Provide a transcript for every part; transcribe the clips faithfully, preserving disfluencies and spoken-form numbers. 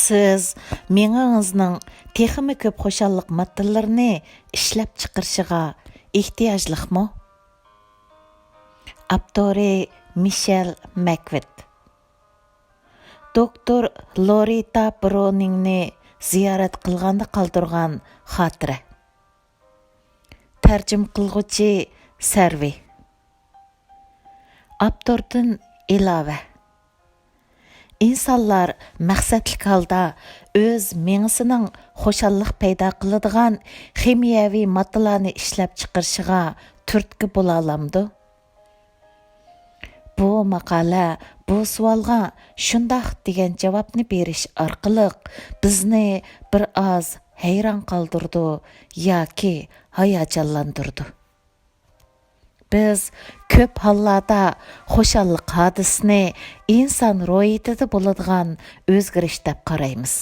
سىز مېڭىڭىزنىڭ تېخىمۇ كۆپ خۇشاللىق ماددىلىرىنى ئىشلەپچىقىرىشىغا ئېھتىياجلىقمۇ؟ ئاپتورى مىشېل مەكۋىت. دوكتور لورېتا برونىڭنى زىيارەت قىلغاندا قالدۇرغان خاتىرە. تەرجىمە قىلغۇچى سەرۋى. ئاپتوردىن ئىلاۋە. ئىنسانلار مەقسەتلىك ھالدا ئۆز مېڭىسىنىڭ خۇشاللىق پەيدا قىلىدىغان خىمىيەۋى ماددىلارنى ئىشلەپچىقىرىشىغا تۈرتكە بولالامدۇ؟ بۇ ماقالە بۇ سوئالغا شۇنداق دېگەن جاۋابنى بېرىش ئارقىلىق بىزنى بىر ئاز ھەيران قالدۇرىدۇ ياكى ھاياجانلاندۇرىدۇ. بىز كۆپ ھاللاردا خۇشاللىق ھادىسىسىنى ئىنسان روھىيىتىدە بولىدىغان ئۆزگىرىش دەپ قارايمىز.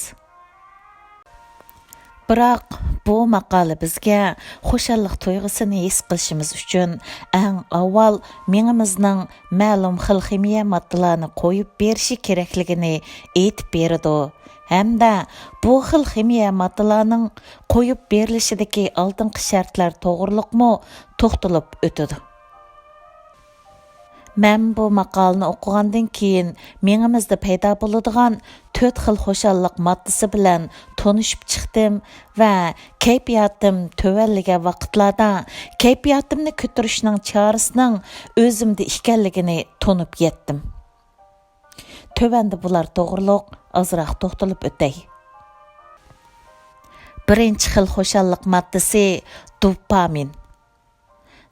بىراق بۇ ماقالە بىزگە خۇشاللىق تۇيغۇسىنى ھېس قىلىشىمىز ئۈچۈن ئەڭ ئاۋۋال مېڭىمىزنىڭ مەلۇم خىل خىمىيە ماددىلارنى قويۇپ بېرىشى كېرەكلىكىنى ئېيتىپ بېرىدۇ ھەمدە بۇ خىل خىمىيە ماددىلارنىڭ قويۇپ بېرىلىشىدىكى ئالدىنقى شەرتلەر توغرىلىقمۇ توختىلىپ ئۆتىدۇ. مەن بۇ ماقالىنى ئوقۇغاندىن كېيىن مېڭىمىزدە پەيدا بولىدىغان تۆت خىل خۇشاللىق ماددىسى بىلەن تونۇشۇپ چىقتىم ۋە كەيپىياتىم تۆۋەنلىگەن ۋاقىتلاردا كەيپىياتىمنى كۆتۈرۈشنىڭ چارىسىنىڭ ئۆزۈمدە ئىكەنلىكىنى تونۇپ يەتتىم. تۆۋەندە بۇلار توغرۇلۇق ئازراق توختىلىپ ئۆتەي. بىرىنچى خىل خۇشاللىق ماددىسى دوپامىن.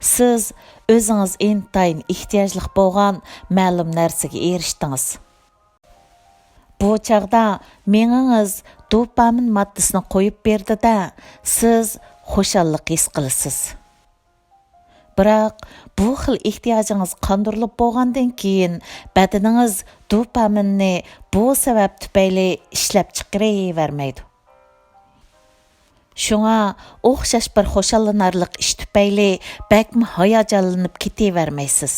سىز ئۆزىڭىز ئىنتايىن ئېھتىياجلىق بولغان مەلۇم نەرسىگە ئېرىشتىڭىز. بۇ چاغدا مېڭىڭىز دوپامىن ماددىسىنى قويۇپ بېرىدۇ-دە، سىز خۇشاللىق ھېس قىلىسىز. بىراق، بۇ خىل ئېھتىياجىڭىز قاندۇرۇلۇپ بولغاندىن كېيىن، بەدىنىڭىز دوپامىننى بۇ سەۋەب تۈپەيلى ئىشلەپچىقىرىۋەرمەيدۇ. شۇڭا ئوخشاش بىر خۇشاللىنارلىق ئىش تۈپەيلى بەكمۇ ھاياجانلىنىپ كېتىۋەرمەيسىز.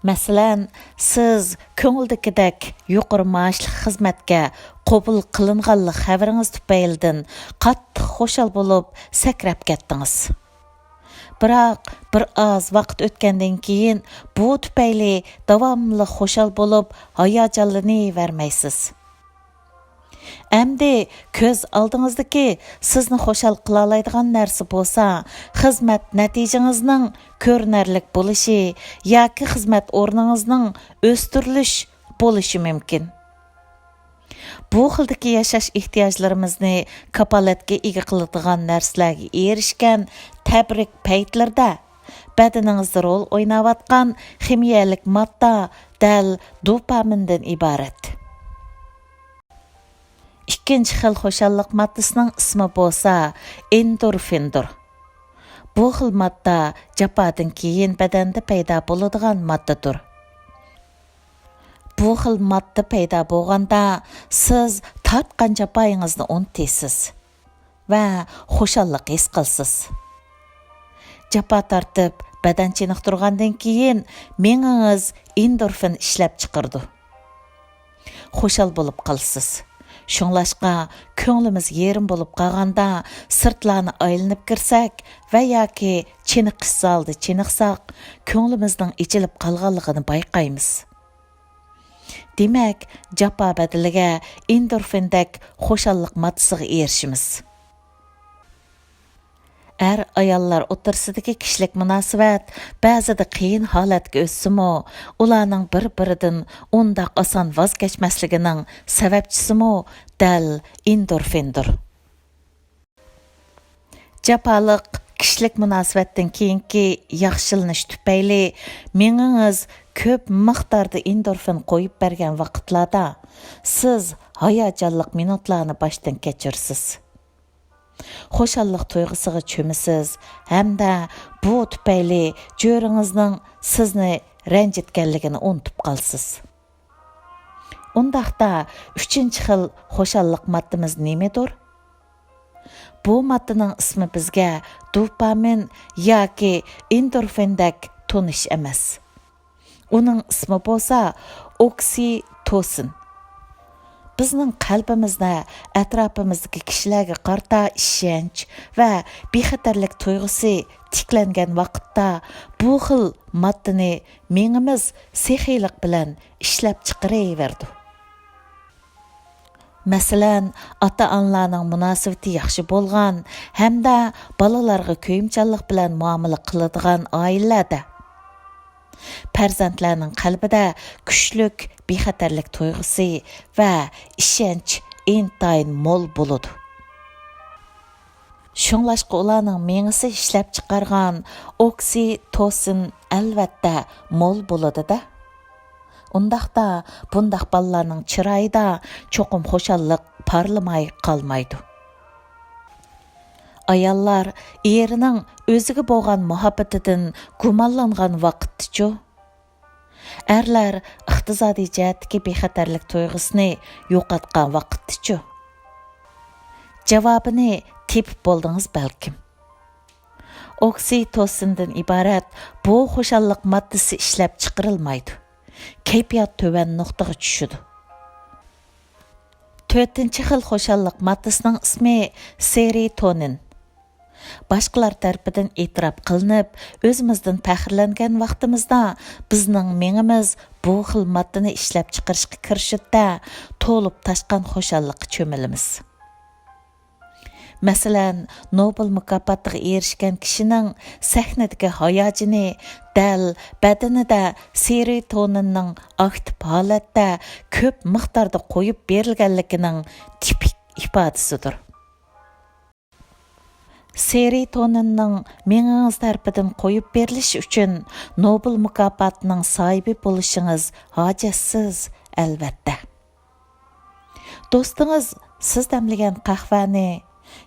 مەسىلەن، سىز كۆڭۈلدىكىدەك يۇقىرى مائاشلىق خىزمەتكە قوبۇل قىلىنغانلىق خەۋىرىڭىز تۈپەيلىدىن قاتتىق خۇشال بولۇپ سەكرەپ كەتتىڭىز. بىراق، بىر ئاز ۋاقىت ئۆتكەندىن كېيىن بۇ تۈپەيلى داۋاملىق خۇشال بولۇپ ھاياجانلىنىۋەرمەيسىز. ئەمدى كۆز ئالدىڭىزدىكى سىزنى خۇشال قىلالايدىغان نەرسە بولسا، خىزمەت نەتىجىڭىزنىڭ كۆرۈنەرلىك بولۇشى ياكى خىزمەت ئورنىڭىزنىڭ ئۆستۈرۈلۈش بولۇشى مۇمكىن. بۇ خىلدىكى ياشاش ئېھتىياجلىرىمىزنى كاپالەتكە ئىگە قىلىدىغان نەرسىلەرگە ئېرىشكەن تەبرىك پەيتلىرىدە بەدىنىڭىزدە رول ئويناۋاتقان خىمىيەلىك ماددا دەل دوپامىندىن ئىبارەت. ئىككىنچى خىل خۇشاللىق ماددىسىنىڭ ئىسمى بولسا ئېندورفىندۇر. بۇ خىل ماددا جاپادىن كېيىن بەدەندە پەيدا بولىدىغان ماددىدۇر. بۇ خىل ماددا پەيدا بولغاندا، سىز تارتقان جاپايىڭىزنى ئۇنتۇيسىز ۋە خۇشاللىق ھېس قىلىسىز. جاپا تارتىپ، بەدەن چېنىقتۇرغاندىن كېيىن، مېڭىڭىز ئېندورفىن ئىشلەپچىقىرىدۇ. خۇشال بولۇپ قالىسىز. شۇڭلاشقا، كۆڭلىمىز يېرىم بولۇپ قالغاندا، سىرتلارنى ئايلىنىپ كىرسەك ۋە ياكى چېنىقىش زالىدا چېنىقساق، كۆڭلىمىزنىڭ ئېچىلىپ قالغانلىقىنى بايقايمىز. دېمەك، جاپا بەدىلىگە ئېندورفىندەك خۇشاللىق ماددىسىغا ئېرىشىمىز. ئەر-ئاياللار ئوتتۇرىسىدىكى كىشىلىك مۇناسىۋەت بەزىدە قىيىن ھالەتكە ئۆتسىمۇ، ئۇلارنىڭ بىر-بىرىدىن ئۇنداق ئاسان ۋاز كەچمەسلىكىنىڭ سەۋەبچىسىمۇ دەل ئېندورفىندۇر. جاپالىق كىشىلىك مۇناسىۋەتتىن كېيىنكى ياخشىلىنىش تۈپەيلى مېڭىڭىز كۆپ مىقداردا ئېندورفىن قويۇپ بەرگەن ۋاقىتلاردا، سىز ھاياجانلىق مىنۇتلارنى باشتىن كەچۈرىسىز. خۇشاللىق تۇيغۇسىغا چۆمىسىز ھەمدە بۇ تۈپەيلى جۆرىڭىزنىڭ سىزنى رەنجىتكەنلىكىنى ئۇنتۇپ قالىسىز. ئۇنداقتا، ئۈچىنچى خىل خۇشاللىق ماددىمىز نېمىدۇر؟ بۇ ماددىنىڭ ئىسمى بىزگە دوپامىن ياكى ئېندورفىندەك تونۇش ئەمەس. ئۇنىڭ ئىسمى بولسا ئوكسىتوسىن. بىزنىڭ قەلبىمىزدە ئەتراپىمىزدىكى كىشىلەرگە قارىتا ئىشەنچ ۋە بىخەتەرلىك تۇيغۇسى تىكلەنگەن ۋاقىتتا، بۇ خىل ماددىنى مېڭىمىز سېخىيلىق بىلەن ئىشلەپ چىقىرىۋېرىدۇ. مەسىلەن، ئاتا-ئانىلارنىڭ مۇناسىۋىتى ياخشى بولغان ھەمدە بالىلارغا كۆيۈمچانلىق بىلەن مۇئامىلە قىلىدىغان ئائىلىلەردە پەرزەنتلەرنىڭ قەلبىدە كۈچلۈك بىخەتەرلىك تۇيغۇسى ۋە ئىشەنچ ئىنتايىن مول بولىدۇ. شۇڭلاشقا ئۇلارنىڭ مېڭىسى ئىشلەپ چىقارغان ئوكسىتوسىن ئەلۋەتتە مول بولىدۇ-دە. ئۇنداقتا بۇنداق بالىلارنىڭ چىرايىدا چوقۇم خۇشاللىق پارلىماي قالمايدۇ. ئاياللار ئېرىنىڭ ئۆزىگە بولغان مۇھەببىتىدىن گۇمانلانغان ۋاقىتتىچۇ؟ ئەرلەر ئىقتىسادىي جەھەتتىكى بىخەتەرلىك تۇيغۇسىنى يوقاتقان ۋاقىتتىچۇ؟ جاۋابىنى تېپىپ بولدىڭىز بەلكىم. ئوكسىتوسىندىن ئىبارەت بۇ خۇشاللىق ماددىسى ئىشلەپ چىقىرىلمايدۇ. كەيپىيات تۆۋەن نۇقتىغا چۈشىدۇ. تۆتىنچى خىل خۇشاللىق ماددىسىنىڭ ئىسمى سېرېتونىن. باشقىلار تەرىپىدىن ئېتىراپ قىلىنىپ، ئۆزىمىزدىن پەخىرلەنگەن ۋاقتىمىزدا، بىزنىڭ مېڭىمىز بۇ خىل ماددىنى ئىشلەپ چىقىرىشقا كىرىشىدۇ-دە، تولۇپ تاشقان خۇشاللىققا چۆمۈلىمىز. مەسىلەن، نوبېل مۇكاپاتىغا ئېرىشكەن كىشىنىڭ سەھنىدىكى ھاياجىنى دەل بەدىنىدە سېرېتونىننىڭ ئاكتىپ ھالەتتە كۆپ مىقداردا قويۇپ بېرىلگەنلىكىنىڭ تىپىك ئىپادىسىدۇر. سېرېتونىننىڭ مېڭىڭىز تەرىپىدىن قويۇپ بېرىلىشى ئۈچۈن نوبېل مۇكاپاتىنىڭ ساھىبى بولۇشىڭىز ھاجەتسىز، ئەلۋەتتە. دوستىڭىز سىز دەملىگەن قەھۋەنى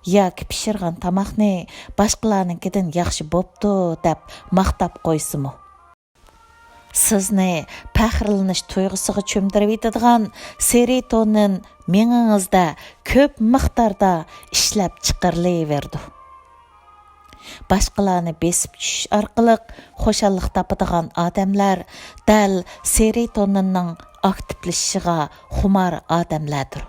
ياكى پىشۇرغان تاماقنى باشقىلارنىڭكىدىن ياخشى بوپتۇ دەپ ماختاپ قويسىمۇ، سىزنى پەخىرلىنىش تۇيغۇسىغا چۆمدۈرۈۋېتىدىغان سېرېتونىن مېڭىڭىزدە كۆپ مىقداردا ئىشلەپ چىقىرىلىۋېرىدۇ. باشقىلارنى بېسىپ چۈشۈش ئارقىلىق خۇشاللىق تاپىدىغان ئادەملەر دەل سېرېتونىننىڭ ئاكتىپلىشىشىغا خۇمار ئادەملەردۇر.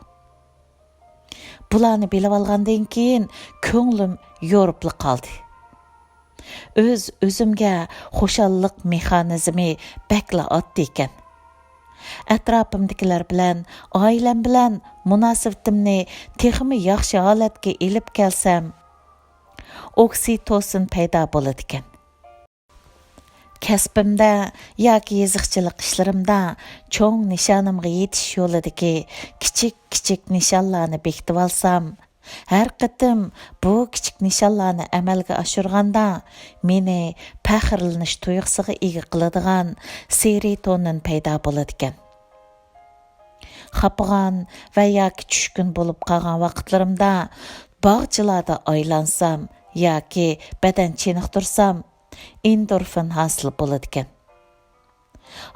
بۇلارنى بىلىۋالغاندىن كېيىن كۆڭلۈم يورۇپلا قالدى. ئۆز-ئۆزۈمگە خۇشاللىق مېخانىزمى بەكلا ئاددىي ئىكەن. ئەتراپىمدىكىلەر بىلەن، ئائىلەم بىلەن مۇناسىۋىتىمنى تېخىمۇ ياخشى ھالەتكە ئېلىپ كەلسەم، ئوكسىتوسىن پەيدا بولىدىكەن. كەسپىمدە ياكى يېزىقچىلىق ئىشلىرىمدا چوڭ نىشانىمغا يېتىش يولىدىكى كىچىك-كىچىك نىشانلارنى بېكىتىۋالسام، ھەر قېتىم بۇ كىچىك نىشانلارنى ئەمەلگە ئاشۇرغاندا، مېنى پەخىرلىنىش تۇيغۇسىغا ئىگە قىلىدىغان سېرېتونىن پەيدا بولىدىكەن. خاپىغان ۋە ياكى چۈشكۈن بولۇپ قالغان ۋاقىتلىرىمدا باغچىلاردا ئايلانسام ياكى بەدەن چېنىقتۇرسام، ئېندورفىن ھاسىل بولىدىكەن.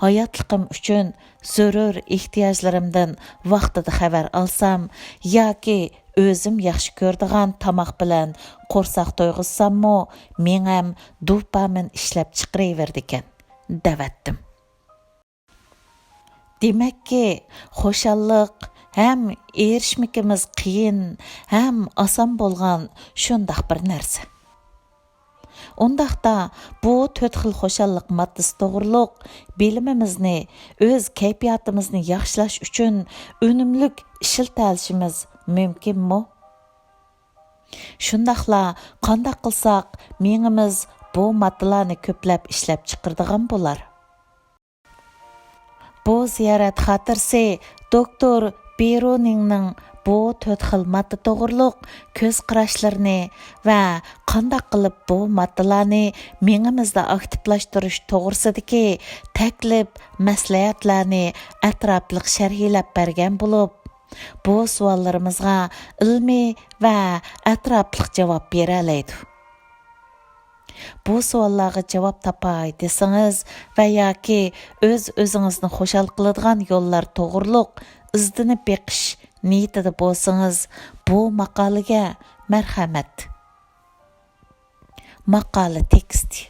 ھاياتلىقىم ئۈچۈن زۆرۈر ئېھتىياجلىرىمدىن ۋاقتىدا خەۋەر ئالسام ياكى ئۆزۈم ياخشى كۆرىدىغان تاماق بىلەن قورساق تويغۇزساممۇ، مېڭەم دوپامىن ئىشلەپ چىقىرىۋېرىدىكەن، دەۋەتتىم. دېمەككى، خۇشاللىق ھەم ئېرىشمىكىمىز قىيىن، ھەم ئاسان بولغان شۇنداق بىر نەرسە. ئۇنداقتا، بۇ تۆت خىل خۇشاللىق ماددىسى توغرۇلۇق بىلىمىمىزنى ئۆز كەيپىياتىمىزنى ياخشىلاش ئۈچۈن ئۈنۈملۈك ئىشلىتەلىشىمىز مۇمكىنمۇ؟ شۇنداقلا، قانداق قىلساق مېڭىمىز بۇ ماددىلارنى كۆپلەپ ئىشلەپ چىقىرىدىغان بولار؟ بۇ زىيارەت خاتىرىسى دوكتور بېرونىڭنىڭ بۇ تۆت خىل ماددا توغرۇلۇق كۆز قاراشلىرىنى ۋە قانداق قىلىپ بۇ ماددىلارنى مېڭىمىزدا ئاكتىپلاشتۇرۇش توغرىسىدىكى تەكلىپ، مەسلىھەتلەرنى ئەتراپلىق شەرھلەپ بەرگەن بولۇپ، بۇ سوئاللىرىمىزغا ئىلمىي ۋە ئەتراپلىق جاۋاب بېرەلەيدۇ. بۇ سوئاللارغا جاۋاب تاپاي دېسىڭىز ۋە ياكى ئۆز-ئۆزىڭىزنى خۇشال قىلىدىغان يوللار توغرۇلۇق ئىزدىنىپ بېقىش نىيىتىدە بولسىڭىز، بۇ ماقالىگە مەرھەمەت. ماقالە تېكىستى.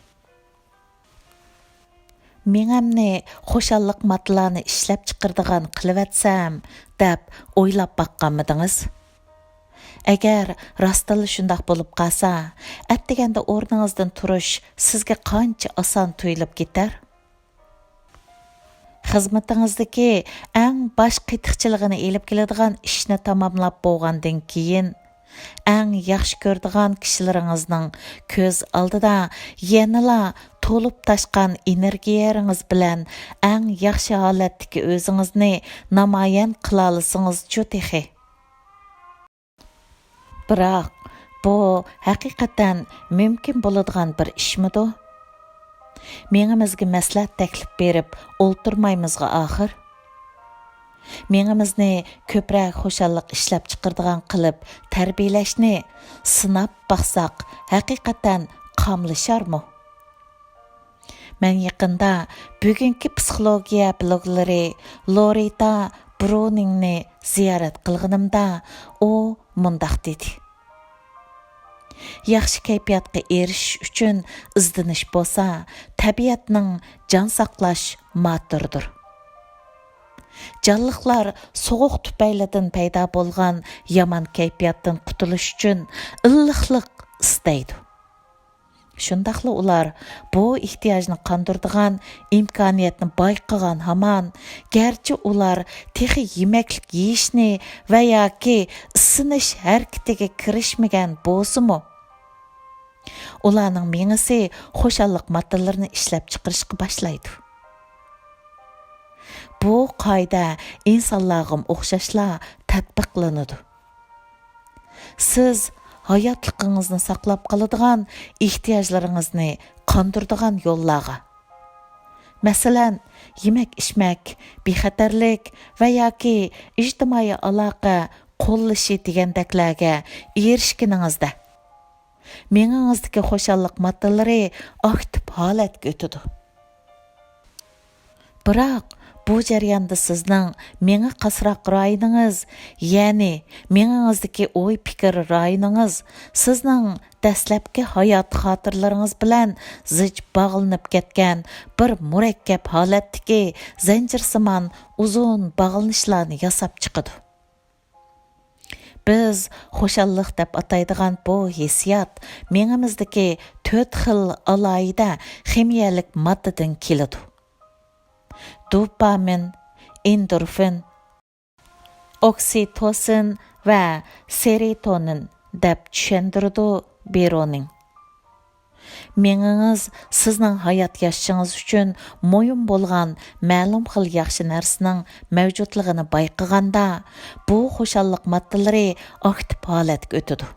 مېڭەمنى خۇشاللىق ماددىلارنى ئىشلەپچىقىرىدىغان قىلىۋەتسەم، دەپ ئويلاپ باققانمىدىڭىز؟ ئەگەر راستتىنلا شۇنداق بولۇپ قالسا، ئەتىگەندە ئورنىڭىزدىن تۇرۇش سىزگە قانچە ئاسان تۇيۇلۇپ كېتەر؟ خىزمىتىڭىزدىكى ئەڭ باش قېتىقچىلىقىنى ئېلىپ كېلىدىغان ئىشنى تاماملاپ بولغاندىن كېيىن، ئەڭ ياخشى كۆرىدىغان كىشىلىرىڭىزنىڭ كۆز ئالدىدا يەنىلا تولۇپ تاشقان ئېنېرگىيەڭىز بىلەن ئەڭ ياخشى ھالەتتىكى ئۆزىڭىزنى نامايان قىلالىسىڭىزچۇ تېخى؟ بىراق، بۇ ھەقىقەتەن مۇمكىن بولىدىغان بىر ئىشمىدۇ؟ مېڭىمىزگە مەسلىھەت تەكلىپ بېرىپ ئولتۇرمايمىزغۇ ئاخىر؟ مېڭىمىزنى كۆپرەك خۇشاللىق ئىشلەپچىقىرىدىغان قىلىپ تەربىيەلەشنى سىناپ باقساق، ھەقىقەتەن قاملىشارمۇ؟ مەن يېقىندا بۈگۈنكى پسىخولوگىيە بىلوگلىرى لورېتا برۇنىڭنى زىيارەت قىلغىنىمدا، ئۇ مۇنداق دېدى: ياخشى كەيپىياتقا ئېرىشىش ئۈچۈن ئىزدىنىش بولسا، تەبىئەتنىڭ جان ساقلاش ماتورىدۇر. جانلىقلار سوغۇق تۈپەيلىدىن پەيدا بولغان يامان كەيپىياتتىن قۇتۇلۇش ئۈچۈن ئىللىقلىق ئىستەيدۇ. شۇنداقلا ئۇلار بۇ ئېھتىياجنى قاندۇرىدىغان ئىمكانىيەتنى بايقىغان ھامان، گەرچە ئۇلار تېخى يېمەكلىك يېيىشنى ۋە ياكى ئىسسىنىش ھەرىكىتىگە كىرىشمىگەن بولسىمۇ، ئۇلارنىڭ مېڭىسى خۇشاللىق ماددىلىرىنى ئىشلەپچىقىرىشقا باشلايدۇ. بۇ قائىدە ئىنسانلارغىمۇ ئوخشاشلا تەتبىقلىنىدۇ. سىز ھاياتلىقىڭىزنى ساقلاپ قالىدىغان ئېھتىياجلىرىڭىزنى قاندۇرىدىغان يوللارغا، مەسىلەن، يېمەك-ئىچمەك، بىخەتەرلىك ۋە ياكى ئىجتىمائىي ئالاقە قوللىشى دېگەندەكلەرگە ئېرىشكىنىڭىزدە، مېڭىڭىزدىكى خۇشاللىق ماددىلىرى ئاكتىپ ھالەتكە ئۆتىدۇ. بىراق، بۇ جەرياندا سىزنىڭ مېڭە قاسراق رايونىڭىز، يەنى مېڭىڭىزدىكى ئوي-پىكىر رايونىڭىز سىزنىڭ دەسلەپكى ھايات خاتىرىلىرىڭىز بىلەن زىچ باغلىنىپ كەتكەن بىر مۇرەككەپ ھالەتتىكى زەنجىرسىمان ئۇزۇن باغلىنىشلارنى ياساپ چىقىدۇ. بىز خۇشاللىق دەپ ئاتايدىغان بۇ ھېسسىيات مېڭىمىزدىكى تۆت خىل ئالاھىدە خىمىيەلىك ماددىدىن كېلىدۇ. دوپامىن، ئېندورفىن، ئوكسىتوسىن ۋە سېروتونىن، دەپ چۈشەندۈرىدۇ بېرونىڭ. مېڭىڭىز سىزنىڭ ھايات ياشىشىڭىز ئۈچۈن مۇھىم بولغان مەلۇم خىل ياخشى نەرسىنىڭ مەۋجۇتلۇقىنى بايقىغاندا، بۇ خۇشاللىق ماددىلىرى ئاكتىپ ھالەتكە ئۆتىدۇ.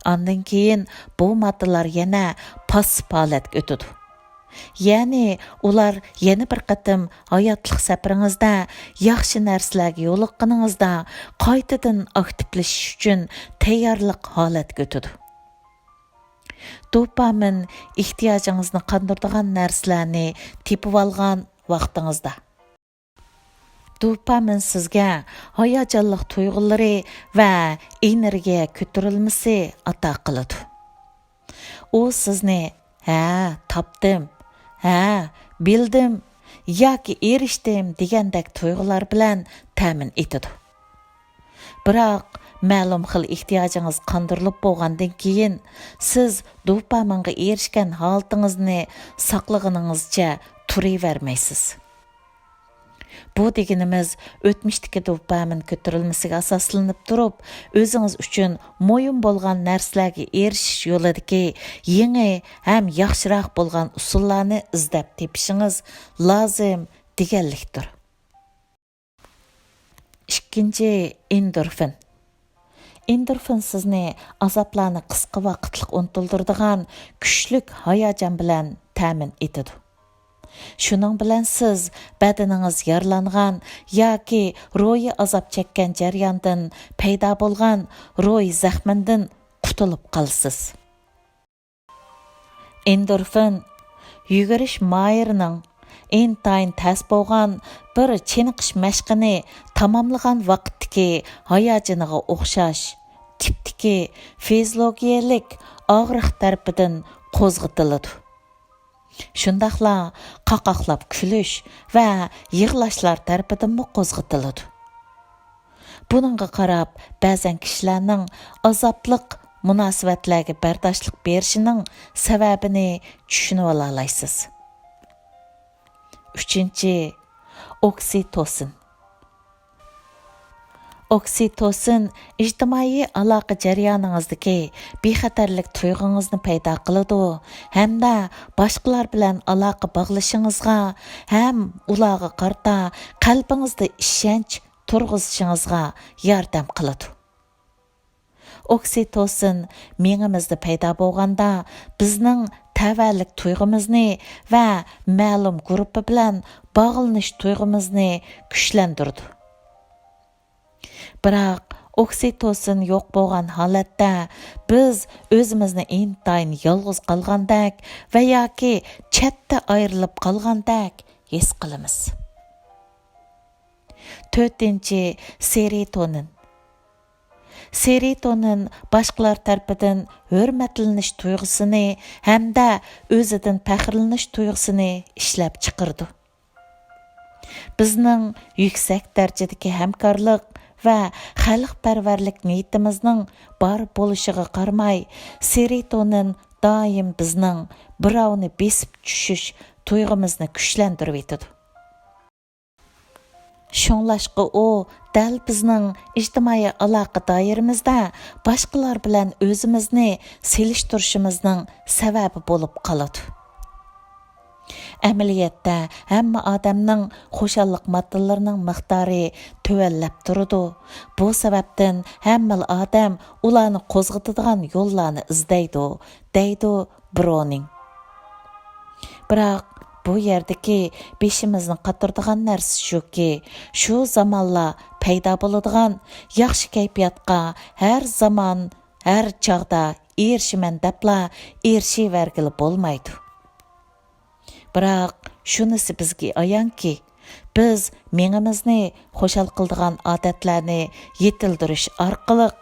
ئاندىن كېيىن بۇ ماددىلار يەنە پاسسىپ ھالەتكە ئۆتىدۇ. يەنى ئۇلار يەنە بىر قېتىم ھاياتلىق سەپىرىڭىزدە ياخشى نەرسىلەرگە يولۇققىنىڭىزدا قايتىدىن ئاكتىپلىشىش ئۈچۈن تەييارلىق ھالەتكە ئۆتىدۇ. دوپامىن ئېھتىياجىڭىزنى قاندۇرىدىغان نەرسىلەرنى تېپىۋالغان ۋاقتىڭىزدا. دوپامىن سىزگە ھاياجانلىق تۇيغۇلىرى ۋە ئېنېرگىيە كۆتۈرۈلمىسى ئاتا قىلىدۇ. ئۇ سىزنى «ھە، تاپتىم، ھە، بىلدىم ياكى ئېرىشتىم» دېگەندەك تۇيغۇلار بىلەن تەمىن ئېتىدۇ. بىراق، مەلۇم خىل ئېھتىياجىڭىز قاندۇرۇلۇپ بولغاندىن كېيىن، سىز دوپامىنغا ئېرىشكەن ھالىتىڭىزنى ساقلىغىنىڭىزچە تۇرۇۋەرمەيسىز. بۇ دېگىنىمىز، ئۆتمۈشتىكى دوپامىن كۆتۈرۈلمىسىگە ئاساسلىنىپ تۇرۇپ، ئۆزىڭىز ئۈچۈن مۇھىم بولغان نەرسىلەرگە ئېرىشىش يولىدىكى يېڭى ھەم ياخشىراق بولغان ئۇسۇللارنى ئىزدەپ تېپىشىڭىز لازىم دېگەنلىكتۇر. ئىككىنچى، ئېندورفىن. ئېندورفىن سىزنى ئازابلارنى قىسقا ۋاقىتلىق ئۇنتۇلدۇرىدىغان كۈچلۈك ھاياجان بىلەن تەمىن ئېتىدۇ. شۇنىڭ بىلەن سىز بەدىنىڭىز يارىلانغان ياكى روھىي ئازاب چەككەن جەرياندىن پەيدا بولغان روھىي زەخمىدىن قۇتۇلۇپ قالىسىز. ئېندورفىن، يۈگۈرۈش ماھىرىنىڭ ئىنتايىن تەس بولغان بىر چېنىقىش مەشقىنى تاماملىغان ۋاقىتتىكى ھاياجىنىغا ئوخشاش تىپتىكى فىزىولوگىيەلىك ئاغرىق تەرىپىدىن قوزغىتىلىدۇ. شۇنداقلا قاقاقلاپ كۈلۈش ۋە يىغلاشلار تەرىپىدىنمۇ قوزغىتىلىدۇ. بۇنىڭغا قاراپ، بەزەن كىشىلەرنىڭ ئازابلىق مۇناسىۋەتلەرگە بەرداشلىق بېرىشىنىڭ سەۋەبىنى چۈشىنىۋالالايسىز. ئۈچىنچى، ئوكسىتوسىن. ئوكسىتوسىن ئىجتىمائىي ئالاقە جەريانىڭىزدىكى بىخەتەرلىك تۇيغۇڭىزنى پەيدا قىلىدۇ ھەمدە باشقىلار بىلەن ئالاقە باغلىشىڭىزغا ھەم ئۇلارغا قارىتا قەلبىڭىزدە ئىشەنچ تۇرغۇزۇشىڭىزغا ياردەم قىلىدۇ. ئوكسىتوسىن مېڭىمىزدە پەيدا بولغاندا، بىزنىڭ تەۋەلىك تۇيغۇمىزنى ۋە مەلۇم گۇرۇپپا بىلەن باغلىنىش تۇيغۇمىزنى كۈچلەندۈرىدۇ. بىراق، ئوكسىتوسىن يوق بولغان ھالەتتە، بىز ئۆزىمىزنى ئىنتايىن يالغۇز قالغاندەك ۋە ياكى چەتتە ئايرىلىپ قالغاندەك ھېس قىلىمىز. تۆتىنچى، سېروتونىن. سېروتونىن باشقىلار تەرىپىدىن ھۆرمەتلىنىش تۇيغۇسىنى ھەمدە ئۆزىدىن پەخىرلىنىش تۇيغۇسىنى ئىشلەپ چىقىرىدۇ. بىزنىڭ يۈكسەك دەرىجىدىكى ھەمكارلىق ۋە خەلقپەرۋەرلىك نىيىتىمىزنىڭ بار بولۇشىغا قارىماي، سېروتونىن دائىم بىزنىڭ بىراۋنى بېسىپ چۈشۈش تۇيغۇمىزنى كۈچلەندۈرۈۋېتىدۇ. شۇڭلاشقا ئۇ دەل بىزنىڭ ئىجتىمائىي ئالاقە دائىرىمىزدە باشقىلار بىلەن ئۆزىمىزنى سېلىشتۇرۇشىمىزنىڭ سەۋەبى بولۇپ قالىدۇ. ئەمەلىيەتتە، ھەممە ئادەمنىڭ خۇشاللىق ماددىلىرىنىڭ مىقدارى تۆۋەنلەپ تۇرىدۇ. بۇ سەۋەبتىن ھەممىلا ئادەم ئۇلارنى قوزغىتىدىغان يوللارنى ئىزدەيدۇ، دەيدۇ برونىڭ. بىراق، بۇ يەردىكى بېشىمىزنى قاتۇرىدىغان نەرسە شۇكى، شۇ زامانلا پەيدا بولىدىغان ياخشى كەيپىياتقا ھەر زامان، ھەر چاغدا ئېرىشىمەن دەپلا ئېرىشىۋەرگىلى بولمايدۇ. بىراق، شۇنىسى بىزگە ئايانكى، بىز مېڭىمىزنى خۇشال قىلىدىغان ئادەتلەرنى يېتىلدۈرۈش ئارقىلىق،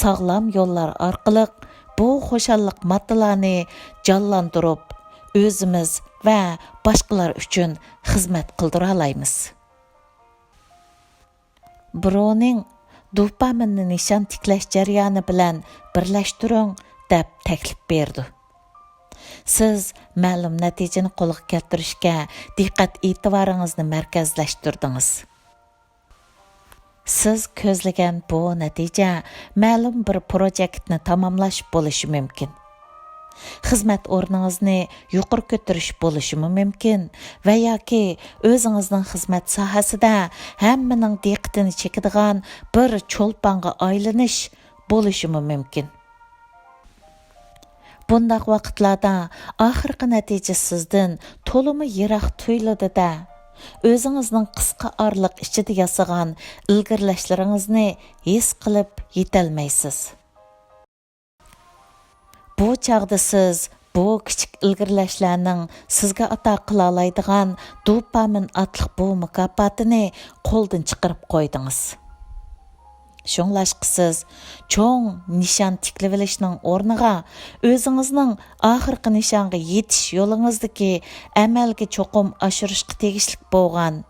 ساغلام يوللار ئارقىلىق بۇ خۇشاللىق ماددىلارنى جانلاندۇرۇپ، ئۆزىمىز ۋە باشقىلار ئۈچۈن خىزمەت قىلدۇرالايمىز. برونىڭ دوپامىننى نىشان تىكلەش جەريانى بىلەن بىرلەشتۈرۈڭ، دەپ تەكلىپ بېرىدۇ. سىز مەلۇم نەتىجىنى قولغا كەلتۈرۈشكە دىققەت ئېتىبارىڭىزنى مەركەزلەشتۈردىڭىز. سىز كۆزلىگەن بۇ نەتىجە مەلۇم بىر پروجېكتنى تاماملاش بولۇشى مۇمكىن. خىزمەت ئورنىڭىزنى يۇقىرى كۆتۈرۈش بولۇشىمۇ مۇمكىن ۋە ياكى ئۆزىڭىزنىڭ خىزمەت ساھەسىدە ھەممىنىڭ دىققىتىنى چېكىدىغان بىر چولپانغا ئايلىنىش بولۇشىمۇ مۇمكىن. بۇنداق ۋاقىتلاردا ئاخىرقى نەتىجە سىزدىن تولىمۇ يىراق تۇيۇلىدۇ-دە، ئۆزىڭىزنىڭ قىسقا ئارىلىق ئىچىدە ياسىغان ئىلگىرىلەشلىرىڭىزنى ھېس قىلىپ يېتەلمەيسىز. بۇ چاغدا سىز بۇ كىچىك ئىلگىرىلەشلەرنىڭ سىزگە ئاتا قىلالايدىغان دوپامىن ئاتلىق بۇ مۇكاپاتىنى قولدىن چىقىرىپ قويدىڭىز. شۇڭلاشقا سىز چوڭ نىشان تىكلىۋېلىشنىڭ ئورنىغا ئۆزىڭىزنىڭ ئاخىرقى نىشانغا يېتىش يولىڭىزدىكى ئەمەلگە چوقۇم ئاشۇرۇشقا تېگىشلىك بولغان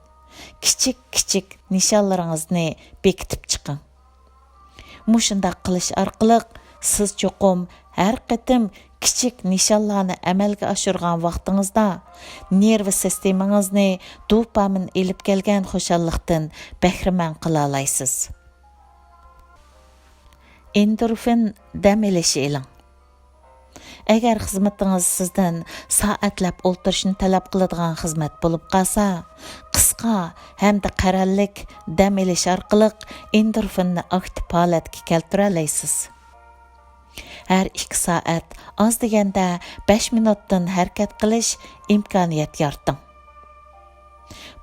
كىچىك-كىچىك نىشانلىرىڭىزنى بېكىتىپ چىقىڭ. مۇشۇنداق قىلىش ئارقىلىق سىز چوقۇم ھەر قېتىم كىچىك نىشانلارنى ئەمەلگە ئاشۇرغان ۋاقتىڭىزدا نېرۋا سىستېمىڭىزنى دوپامىن ئېلىپ كەلگەن خۇشاللىقتىن بەھرىمەن قىلالايسىز. ئېندورفىن دەم ئېلىشى ئېلىڭ. ئەگەر خىزمىتىڭىز سىزدىن سائەتلەپ ئولتۇرۇشنى تەلەپ قىلىدىغان خىزمەت بولۇپ قالسا، قىسقا ھەمدە قەرەللىك دەم ئېلىش ئارقىلىق ئېندورفىننى ئاكتىپ ھالەتكە كەلتۈرەلەيسىز. ھەر ئىككى سائەت ئاز دېگەندە بەش مىنۇتتىن ھەرىكەت قىلىش ئىمكانىيەت يارىتىڭ.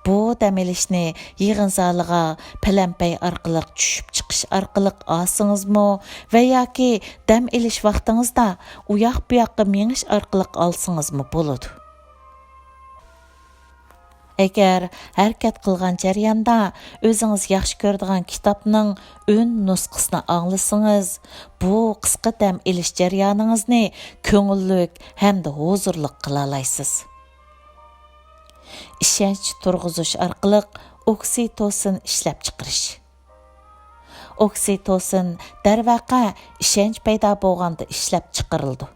بۇ دەم ئېلىشنى يىغىن زالىغا پەلەمپەي ئارقىلىق چۈشۈپ چىقىش ئارقىلىق ئالسىڭىزمۇ ۋە ياكى دەم ئېلىش ۋاقتىڭىزدا ئۇياق-بۇياققا مېڭىش ئارقىلىق ئالسىڭىزمۇ بولىدۇ. ئەگەر ھەرىكەت قىلغان جەرياندا ئۆزىڭىز ياخشى كۆرىدىغان كىتابنىڭ ئۈن نۇسخىسىنى ئاڭلىسىڭىز، بۇ قىسقا دەم ئېلىش جەريانىڭىزنى كۆڭۈللۈك ھەمدە ھۇزۇرلۇق قىلالايسىز. ئىشەنچ تۇرغۇزۇش ئارقىلىق ئوكسىتوسىن ئىشلەپچىقىرىش. ئوكسىتوسىن، دەرۋەقە، ئىشەنچ پەيدا بولغاندا ئىشلەپچىقىرىلىدۇ.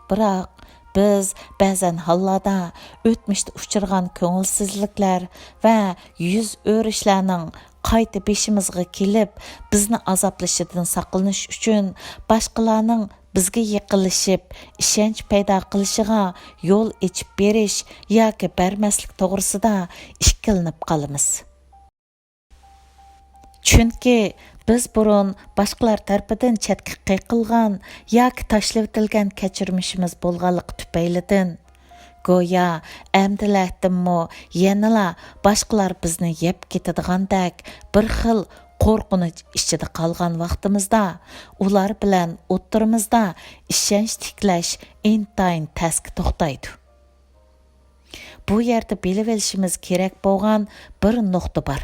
بىراق، بىز بەزەن ھاللاردا ئۆتمۈشتە ئۇچرىغان كۆڭۈلسىزلىكلەر ۋە يۈز ئۆرۈشلەرنىڭ قايتا بېشىمىزغا كېلىپ، بىزنى ئازابلىشىدىن ساقلىنىش ئۈچۈن، باشقىلارنىڭ بىزگە يېقىنلىشىپ، ئىشەنچ پەيدا قىلىشىغا يول ئېچىپ بېرىش ياكى بەرمەسلىك توغرىسىدا ئىككىلىنىپ قالىمىز. چۈنكى بىز بۇرۇن باشقىلار تەرىپىدىن چەتكە قېقىلغان ياكى تاشلىۋېتىلگەن كەچۈرمىشىمىز بولغانلىقى تۈپەيلىدىن، گويا ئەمدىلەتىنمۇ يەنىلا باشقىلار بىزنى يەپ كېتىدىغاندەك بىر خىل قورقۇنچ ئىچىدە قالغان ۋاقتىمىزدا، ئۇلار بىلەن ئوتتۇرىمىزدا ئىشەنچ تىكلەش ئىنتايىن تەسكە توختايدۇ. بۇ يەردە بىلىۋېلىشىمىز كېرەك بولغان بىر نۇقتا بار.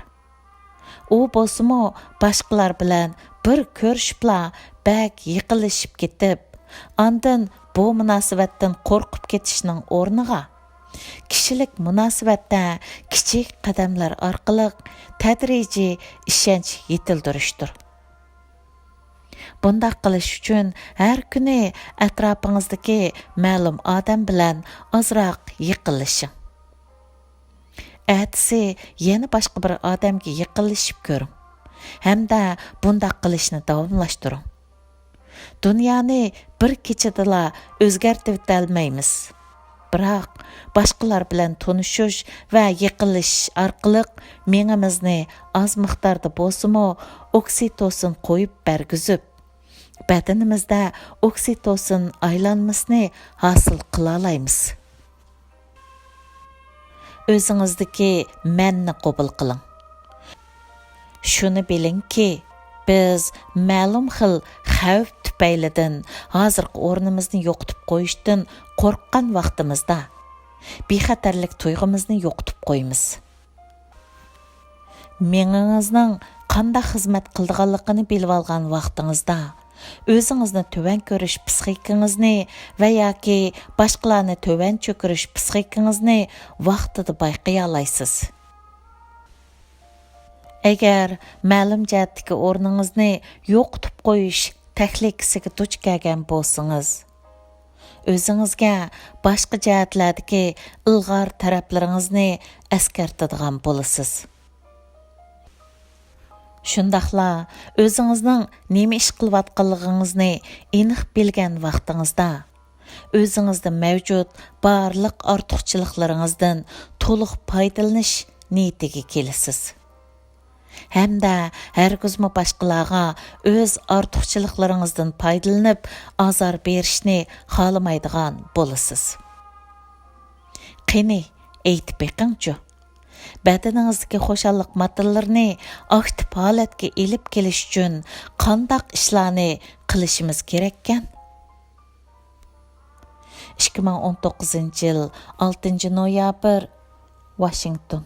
ئۇ بولسىمۇ باشقىلار بىلەن بىر كۆرۈشۈپلا بەك يېقىنلىشىپ كېتىپ، ئاندىن بۇ مۇناسىۋەتتىن قورقۇپ كېتىشنىڭ ئورنىغا، كىشىلىك مۇناسىۋەتتە كىچىك قەدەملەر ئارقىلىق تەدرىجىي ئىشەنچ يېتىلدۈرۈشتۇر. بۇنداق قىلىش ئۈچۈن ھەر كۈنى ئەتراپىڭىزدىكى مەلۇم ئادەم بىلەن ئازراق يېقىنلىشىڭ. ئەتىسى يەنە باشقا بىر ئادەمگە يېقىنلىشىپ كۆرۈڭ ھەمدە بۇنداق قىلىشنى داۋاملاشتۇرۇڭ. دۇنيانى بىر كېچىدىلا ئۆزگەرتىۋېتەلمەيمىز. بىراق، باشقىلار بىلەن تونۇشۇش ۋە يېقىنلىشىش ئارقىلىق مېڭىمىزنى ئاز مىقداردا بولسىمۇ ئوكسىتوسىن قويۇپ بەرگۈزۈپ، بەدىنىمىزدە ئوكسىتوسىن ئايلانمىسىنى ھاسىل قىلالايمىز. ئۆزىڭىزدىكى مەننى قوبۇل قىلىڭ. شۇنى بىلىڭكى، بىز مەلۇم خىل خەۋپ تۈپەيلىدىن ھازىرقى ئورنىمىزنى يوقىتىپ قويۇشتىن قورققان ۋاقتىمىزدا، بىخەتەرلىك تۇيغۇمىزنى يوقىتىپ قويىمىز. مېڭىڭىزنىڭ قانداق خىزمەت قىلىدىغانلىقىنى بىلىۋالغان ۋاقتىڭىزدا، ئۆزىڭىزنى تۆۋەن كۆرۈش پىسخىكىڭىزنى ۋە ياكى باشقىلارنى تۆۋەن چۆكۈرۈش پىسخىكىڭىزنى ۋاقتىدا بايقىيالايسىز. ئەگەر مەلۇم جەھەتتىكى ئورنىڭىزنى يوقىتىپ قويۇش تەھلىكىسىگە دۇچ كەلگەن بولسىڭىز، ئۆزىڭىزگە باشقا جەھەتلەردىكى ئىلغار تەرەپلىرىڭىزنى ئەسكەرتىدىغان بولىسىز. شۇنداقلا ئۆزىڭىزنىڭ نېمە ئىش قىلىۋاتقانلىقىڭىزنى ئېنىق بىلگەن ۋاقتىڭىزدا، ئۆزىڭىزدە مەۋجۇت بارلىق ئارتۇقچىلىقلىرىڭىزدىن تولۇق پايدىلىنىش نىيىتىگە كېلىسىز. ھەمدە ھەرگىزمۇ باشقىلارغا ئۆز ئارتۇقچىلىقلىرىڭىزدىن پايدىلىنىپ ئازار بېرىشنى خالىمايدىغان بولىسىز. قېنى، ئېيتىپ بېقىڭچۇ، بەدىنىڭىزدىكى خۇشاللىق ماددىلىرىنى ئاكتىپ ھالەتكە ئېلىپ كېلىش ئۈچۈن قانداق ئىشلارنى قىلىشىمىز كېرەككەن؟ ئىككى مىڭ ئون توققۇزىنچى يىل، ئالتىنچى نويابىر، ۋاشىنگتون.